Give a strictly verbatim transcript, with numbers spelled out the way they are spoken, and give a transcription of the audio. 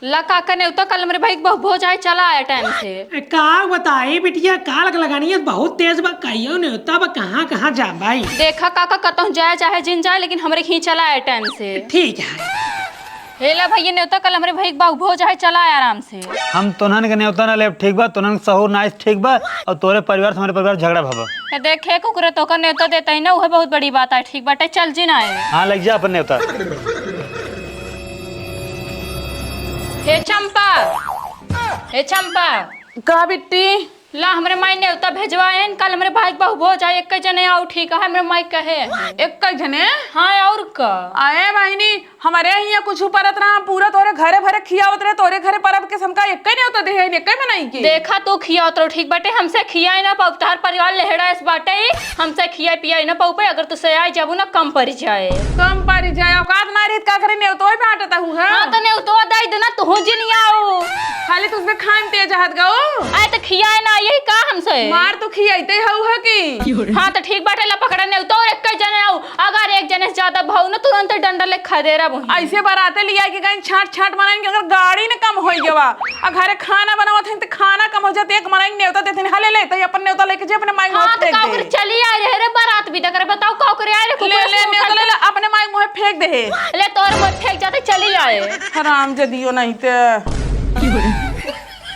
ला काका, नेवता कल हमरे भाई के बहु भोज आए, चला आया टाइम से। ए, का बताई बिटिया, काल के लगानी है बहुत तेज बा, कहियो नेवता बा, कहाँ कहाँ जा भाई। देखा काका, कतहूँ जाए चाहे जिन जाए, लेकिन हमरे खीं चला आया टाइम से। ठीक है। हे ला भैया, नेवता कल हमरे भाई के बहु भोज आए, चला आया आराम से। हम तोनहन के नेवता ना लेब, ठीक बा? तोनहन के सहूर नाइस, ठीक बा? और तोरे परिवार से हमरे परिवार झगड़ा भवा। ए, देखे कुकुरे, तोका नेवता देता ही ना, उहे बहुत बड़ी बात है, ठीक बाटे, चल जिन आए। हाँ, लग जा अपन नेवता। हे चंपा, हे चंपा। का बिट्टी? ला, हमरे माई नेवता भेजवाएन, कल हमरे भाई के बहु भोज आए, एक्के जने आउ, ठीक है, हमरे माई कहे। एक्के जने? हाँ, और का? आए बहिनी, हमरे हियाँ कुछ परत रहा, पूरा तोरे घरे भरे खियावत रहे, तोरे घरे परब के हमका एक्के नेवता देहे, एक्के बनाई के। देखा तू खियावत रहो, ठीक बाटे, हमसे खियाए ना पाउब, तोहार परिवार लेहड़ा एस बाटे ही, हमसे खियाए पियाए ना पाउबे, अगर तुसे आए जाबू ना कम परि जाए। कम परि जाए, औकात ना रही त का करे, नेवतोए बाँटत हूँ, हाँ? हाँ, तो नेवतवा दे देना, तुहूँ जिन आउ। खाली तुझे खाए में तेज हत गऊ। आए तो खियाए ना, यही का हमसे? मार तो खियाइते हऊ है कि? हाँ, तो ठीक बाटे, ला पकड़ा नेवता और एक्के जने आउ। अगर एक जने से ज्यादा भाऊ ना, तुरंत डंडा ले खदेरा वहीं। ऐसे बराते लिया कि कहीं छाट छाट बनाएंगे, अगर गाड़ी न कम होई गवा, आ घरे खाना बनावत हन त खाना कम हो जात, एक मनाई नेवता देथिन, हले ले, तई अपन नेवता लेके जे अपने माई हाँ, मुँह तो फेंक का दे। ओकर चली आए रहे रे बारात भी देख रे, बताओ का ओकरे आए रे, ले, कुकुर ले, से नेवता उठा ले, ले, अपने माई मुँह फेंक दे हे। ले तोर मुँह फेंक जाते चली आए। हराम जदियो नहीं ते।